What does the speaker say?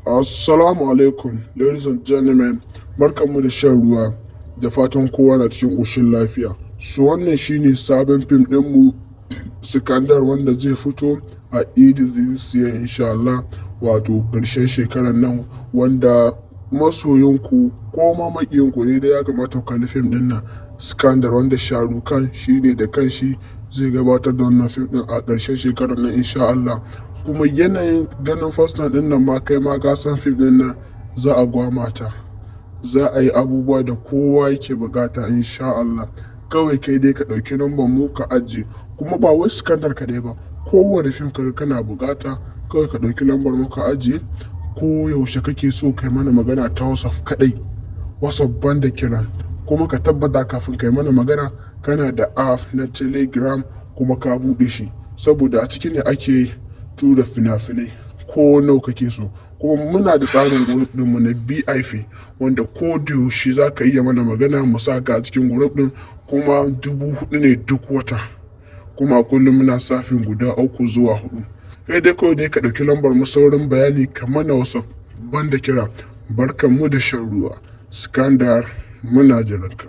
Assalamu alaikum, ladies and gentlemen, barkanmu da shan ruwa, da fatan kowa na cikin ƙoshin lafiya. So wannan shine sabon fim ɗinmu Sikandar, wanda zai fito a Eid this year insha Allah, wato ƙarshen shekarar nan, wanda masoyinku ko ma maƙiyinku ne da ya kamata ku kalli fim ɗin nan Sikandar, wanda Shahrukh Khan shine da kanshi zai gabatar da wannan fim ɗin a ƙarshen shekarar nan insha Allah. Kuma yanayin ganin poster ɗin nan ma, kai ma ka san fim ɗin nan za a gwamata. Za a yi abubuwa da kowa yake buƙata insha Allah. Kawai kai dai ka ɗauki lambar mu ka ajiye, kuma ba wai Sikandar kaɗai ba, kowane fim kaga kana buƙata, kawai ka ɗauki lambar mu ka ajiye. Ko yaushe kake so kai mana magana ta WhatsApp kaɗai, WhatsApp banda kira. Kuma ka tabbata kafin kai mana magana kana da app na Telegram kuma ka buɗe shi, saboda a ciki ne ake tura fina-finai ko nawa kake so. Kuma muna da tsarin group ɗinmu na VIP, wanda ko da yaushe za ka iya mana magana mu sa ka a cikin group ɗin, kuma 4,000 ne duk wata. Kuma kullum muna sa fim guda uku zuwa huɗu. Kai dai kawai dai ka ɗauki lambar mu, sauran bayani ka mana WhatsApp banda kira. Barkanmu da shan ruwa. Sikandar, muna jiranka.